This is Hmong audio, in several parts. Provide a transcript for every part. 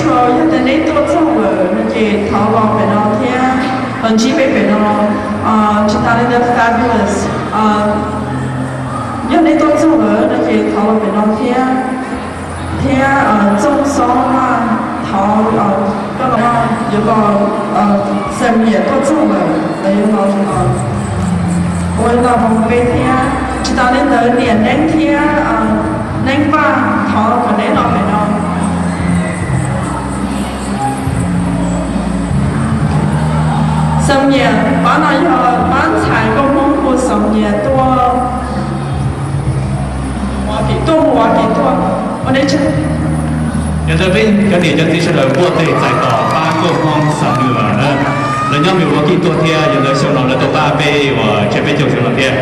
Yog tias neb tuaj txog lawm no ces thov los pem no thiab, los ntsib peb pem no. Tsis tas li ntawd, Fabulous, yog neb tuaj txog lawm no ces thov los pem no thiab, thiab Txooj Xob, thov koj los, yuav los, Xam Yam tuaj txog lawm los yuav los ua ib los voo peb thiab. Tsis tas li ntawd, niam Neeb thiab Neeb Vaj, thov kom neb los pem no. Xam Yam, pab no yog pab ntxhais nkauj Hmoob hu Xam Yam tuaj. Tuaj mus ua ke tuaj, ua deb tsa. Yog ntawd peb cov niam cov txiv sawv daws npuaj tes txais tos pab nkauj Hmoob Xam Yam na. Lawv nyob me ua kij tuaj thiab, yog ntawd xyoo no lawv tuaj pab peb uas tsiab peb caug xyoo no thiab.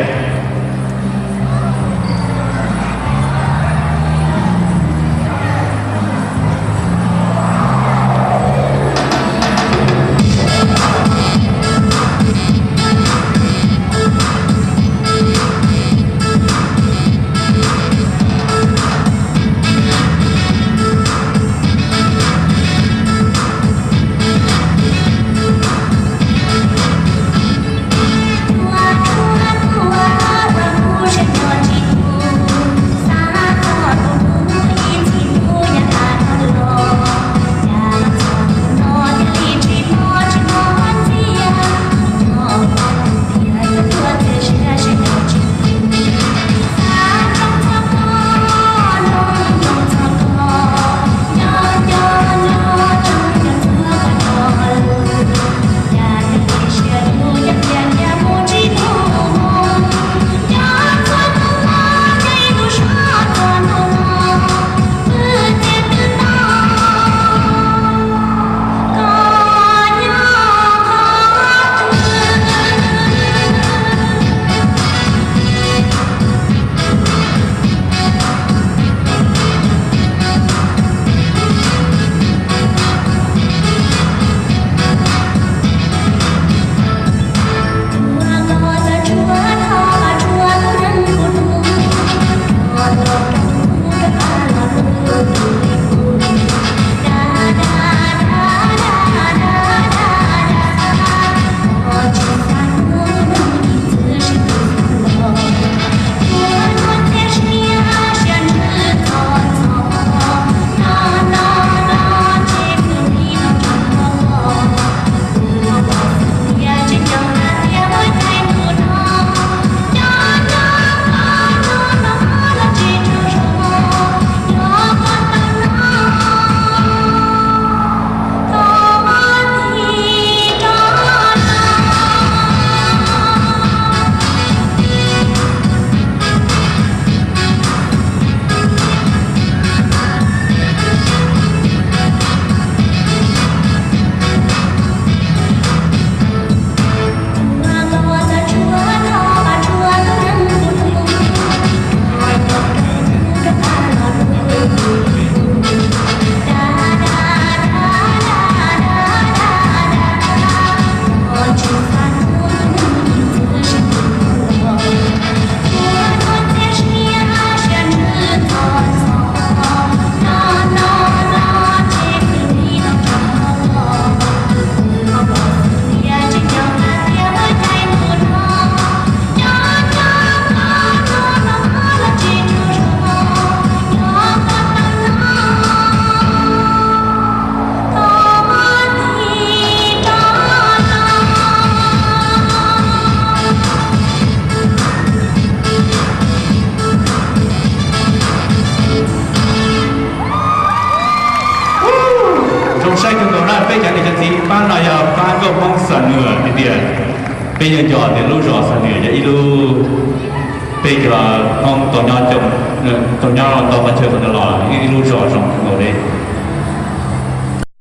Zoo saib kawg nkaus na, peb cov niam cov txiv pab no yog pab nkauj Hmoob Xam Nuam tiag tiag. Peb yeej nco tias lub zos Xam Nuam yog ib lub, peb cov Hmoob tau nyob, tau nyob ntau qhov chaw tau los ib lub zos zoo kawg nkaus li.